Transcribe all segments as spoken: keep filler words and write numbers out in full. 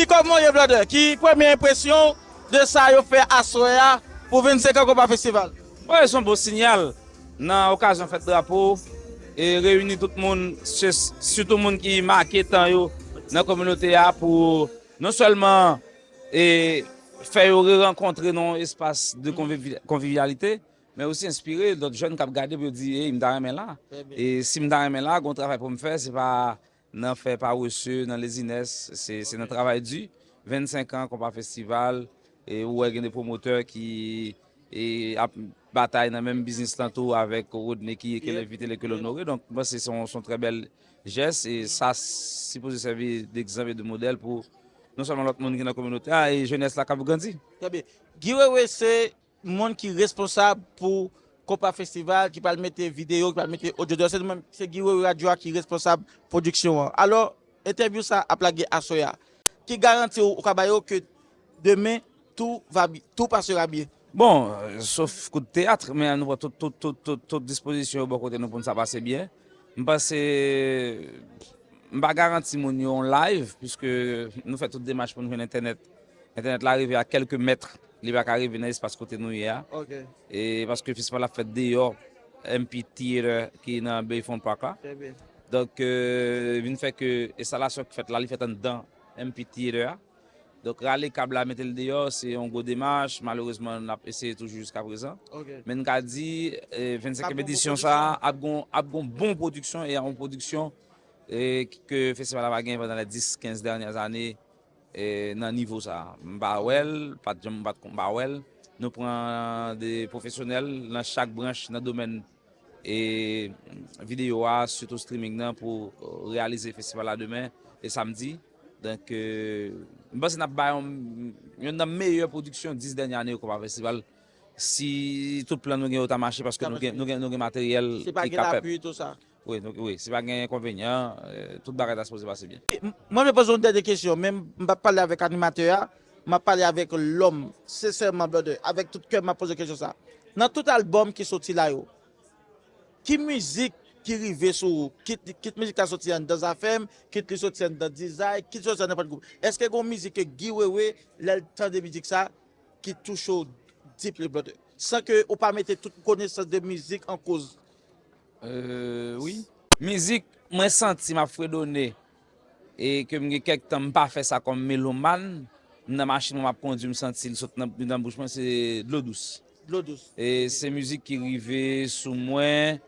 Kòman w ye, brother? Ki premye enpresyon w de sa yo fè aswè a pou vennsenk an Konpa Festival? Wi, se yon bon sinyal. Nan okazyon fèt drapo, e reyini tout moun, si- sitou moun ki make tan yo nan kominote a pou non sèlman e fè yo re-rankontre nan yon espas de konvivi- konvivyalite, men osi enspire lòt jèn k ap gade pou yo di, "Ey, m ta renmen la." E si m ta renmen la, gen yon travay pou m fè, se pa nan fè parese, nan lezinès, se se nan travay di. Vennsenk an, Konpa Festival, e ou wè gen de pwomotè ki e ap batay nan menm biznis lan tou avèk Rodney ki ke l envite l e ke l onore. Donk, mwen panse se yon, se yon trè bèl jès e sa sipoze sèvi degzanp e de modèl pou non sèlman lòt moun ki nan kominote a e jenès la k ap grandi. Trè byen. Guy Wewe se moun ki responsab pou Konpa Festival, ki pral mete videyo, ki pral mete odyo deyò. Se nou menm, se Guy Wewe Radio a ki responsab pwodiksyon an. Alò, entèvyou sa ap lage aswè a. Ki garanti ou, ou ka ba yo ke demen, tout va bi- tout passera bien? Bon, euh, sof kout teyat, men nou pran tout, tout, tout, tout, tout dispozisyon yo bò kote nou pou n sa pase byen. M panse, m pa garanti moun yo yon live, piske nou fè tout demach pou nou jwenn entènèt. Entènèt la rive a kèlke mèt, li pa ka rive nan espas kote nou ye a. E paske festival la fèt deyò M P Theater ki nan Bayfront Park la. Donk, euh, vin fè ke enstalasyon ki fèt la, li fèt anndan M P Theater a. Donk, rale kab la, mete l deyò, se yon gwo demach. Malerezman, n ap eseye toujou jiska prezan. Men n ka di, eh, vennsenkyèm edisyon sa a ap gon, ap gon bon pwodiksyon e yon pwodiksyon, eh, ke festival la pa genyen pandan lè dis, kenz dènyè zane, eh, nan nivo sa a. M pa wè l, pa t janm, m pa t kon, m pa wè l. Nou pran de pwofesyonèl nan chak branch nan domèn e videyo a, sitou streaming nan, pou reyalize festival la demen e samdi. Donk, euh, m panse n ap bay yon, yonn nan meyè pwodiksyon dis dènyè ane yo Konpa Festival. Si tout plan nou gen yo ta mache, paske nou gen, nou gen, nou gen materyèl ki kapab. Se pa gen lapui, tou sa? Wi, nou, wi, si pa gen enkonvenyan, euh, tout bagay ta sipoze pase byen. M- Mwen, vle poze yon dènye kesyon, men m p ap pale avèk animatè a, m ap pale avèk lòm, sensèman, brother, avèk tout kè m, m ap poze kesyon sa. Nan tout albòm ki soti la yo, ki mizik ki rive sou ou? Kit, kit mizik la soti anndan Zafèm, kit li soti anndan Dizay, kit li soti anndan nenpòt gwoup. Èske gen yon mizik ke Guy Wewe, lè l tande mizik sa, ki touche w deeply, brother? San ke ou pa mete tout konesans de mizik an koz. Euh, wi. Mizik, mwen santi m ap fredone e ke m gen kèk tan m pa fè sa kòm melomàn, m nan machin mwen m ap kondui, m santi l sot nan, nan bouch mwen, se Dlo Dous. Dlo Dous. E se mizik ki rive sou mwen,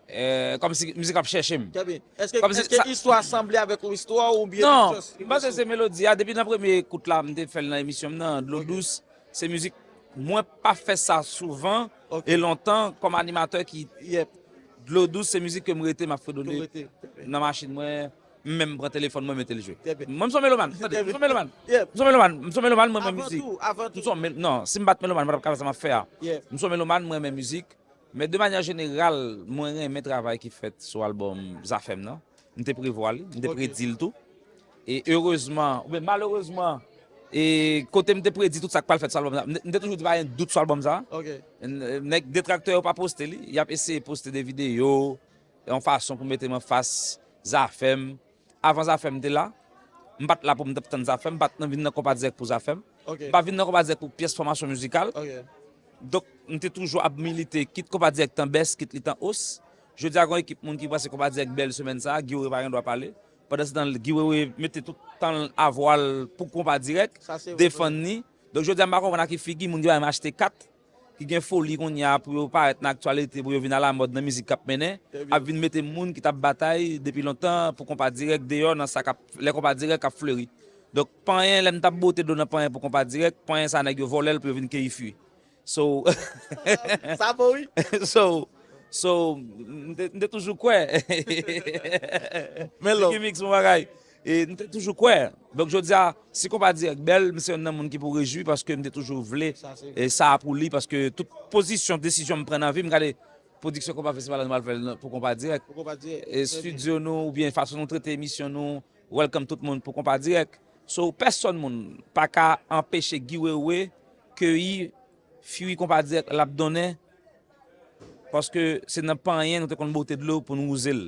eh, kòmsi mizik ap chèche m. Trè byen. Èske, èske istwa a sanble avèk yon istwa oubyen... Non, m panse se melodi a. Depi nan premye ekout la, m te fè l nan emisyon m nan, Dlo Dous, se mizik, mwen pa fè sa souvan e lontan kòm animatè ki... Dlo Dous, se mizik ke m rete, m ap fredone nan machin mwen, m menm pran telefòn mwen, mete l jwe. Mwen, m se yon melomàn. Tande, m se yon melomàn. M se yon melomàn, m se yon melomàn, mwen renmen mizik. M se yon mel-, non, si m pa t melomàn, mwen t ap ka fè sa m ap fè a. M se yon melomàn, mwen renmen mizik. Men de manyè jeneral, mwen renmen travay ki fèt sou albòm Zafèm nan. M te prevwa li, m te predi l tou. E erezman, oubyen malerezman, e kote m te predi tout sa k pral fèt sou albòm sa, m te, m te toujou di pa gen dout sou albòm sa. N-, nèg detraktè yo pa poste li, y ap eseye poste de videyo, yon fason pou mete m anfas Zafèm. Avan Zafèm te la, m pa t la pou m t ap tann Zafèm, m pa t nan vin nan Konpa Dirèk pou Zafèm. M pa vin nan Konpa Dirèk pou pyès fòmasyon mizikal. Donk, m te toujou ap milite, kit Konpa Dirèk t an bès, kit li t an os. Jodi a, gen yon ekip moun ki panse Konpa Dirèk bèl semèn sa a, Guy Wewe pa gen dwa pale. Pandansetan, Guy Wewe mete tout tan l, avwa l pou Konpa Dirèk, defann li. Donk, jodi a, m pa konprann a ki figi moun ki pa menm achte kat, ki gen foli kounye a pou yo parèt nan aktyalite, pou yo vin alamòd nan mizik k ap mennen, ap vin mete moun ki t ap batay depi lontan pou Konpa Dirèk deyò nan sa k ap, lè Konpa Dirèk ap fleri. Donk, panyen, lè m t ap bwote dlo nan panyen pou Konpa Dirèk, panyen sa nèg yo vòlè l pou yo vin keyi fwi. So, sa bon, wi. So, so, m te, m te toujou kwè. Men lò. Figi Mix, bon bagay. E m te toujou kwè. Donk, jodi a, si Konpa Dirèk bèl, m se yonn nan moun ki pou rejwi paske m te toujou vle e sa pou li, paske tout pozisyon, desizyon m pran nan vi m, gade pwodiksyon Konpa Festival la, nou pral fè l pou Konpa Dirèk. E estidyo nou, oubyen fason nou trete emisyon nou, welcome tout moun pou Konpa Dirèk. So, pèsòn moun pa ka anpeche Guy Wewe keyi fwi Konpa Dirèk l ap donnen, paske se nan panyen nou te konn bwote dlo pou n wouze l.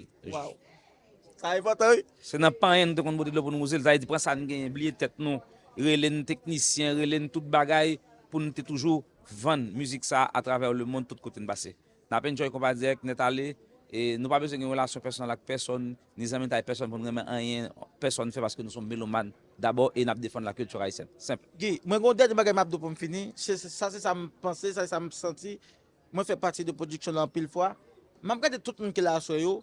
Sa enpòtan, wi. Se nan panyen nou te konn pote dlo pou nou wouze l. Sa vle di, pran sa n genyen, bliye tèt nou, rele n teknisyen, rele n tout bagay, pou nou te toujou vann mizik sa a atravè lemonn, tout kote n pase. N ap enjoy konpa dirèk, nèt ale, e nou pa bezwen gen relasyon pèsonèl ak pèsonn, ni zanmitay pèsonn pou n renmen anyen pèsonn fè, paske nou se yon melomàn dabò e n ap defann lakilti ayisyèn. Senp. Guy, mwen gen yon dènye bagay m ap di w pou m fini. Se, se, sa se sa m panse, sa se sa m santi. Mwen fè pati de pwodiksyon la anpil fwa. M ap gade tout moun ki la aswè yo.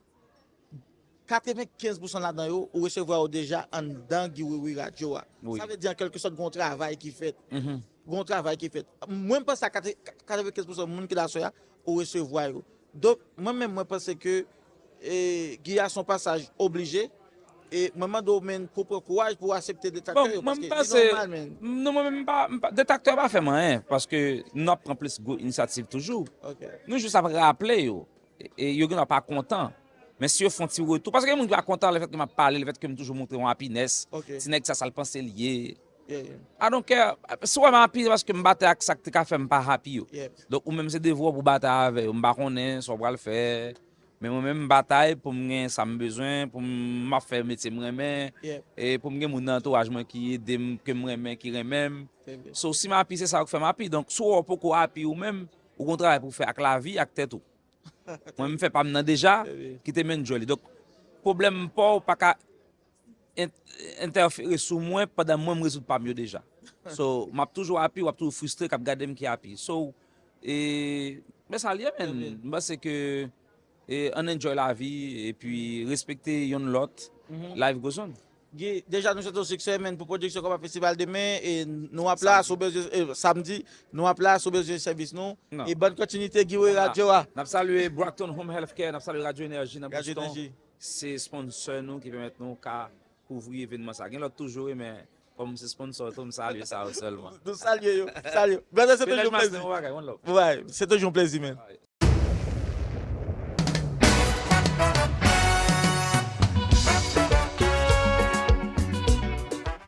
Katrevenkenz pousan ladan yo, ou resevwa yo deja anndan Guy Wewe Radio a. Sa vle di, an kèlke sòt, gen yon travay ki fèt. Gen yon travay ki fèt. Mwen, m panse a katrevenkenz pousan moun ki la aswè a, ou resevwa yo. Donk, mwen menm, mwen panse ke e, Guy a se yon pasaj oblije. E mwen mande w, men, pou pran kouraj, pou w aksepte detraktè yo, paske li nòmal, men. Non, mwen menm, m pa, m pa, detraktè pa fè m anyen, paske n ap pran plis gwo inisyativ toujou. Nou jis ap raple yo. E yo gen dwa pa kontan. Men si yo fè yon ti retou, paske gen moun ki pa kontan lefèt ke m ap pale, lefèt ke m toujou montre yon happiness. Ti nèg sa, sa l panse l ye. I don't care. Si w wè m happy, se paske m batay ak sa k te ka fè m pa happy yo. Donk, ou menm se devwa w pou batay avè yo. M pa konnen sa w pral fè. Men mwen menm, m batay pou m gen sa m bezwen, pou m ap fè metye m renmen, e pou m gen moun nan antouraj mwen ki ede m, ke m renmen, ki renmen m. So, si m happy, se sa k fè m happy. Donk, si w wè w poko happy ou menm, ou gen yon travay pou w fè ak lavi, ak tèt ou. Mwen, m fè pa m nan deja, kite m enjoy li. Donk, pwoblèm pa w pa ka entèfere sou mwen pandan mwen m rezoud pa m yo deja. So, m ap toujou happy, w ap toujou fristre k ap gade m ki happy. So, e, men sa l ye, men m panse ke e, ann enjoy lavi, epi respekte yonn lòt. Life goes on. Guy, deja nou swete w siksè, men, pou pwodiksyon Konpa Festival demen, e nou ap la, si w bezwen, e, samdi, nou ap la, si w bezwen sèvis nou. E bòn kontinite, Guy Wewe Radio a. N ap salye Brockton Home Health Care, n ap salye Radio Energy nan Boston. Se sponsor nou ki pèmèt nou ka kouvri evènman sa. Gen lòt toujou, wi, men kòm se sponsor tou, m salye sa yo sèlman. Nou salye yo, salye yo. Brother, se toujou yon plezi. Se toujou yon plezi, men.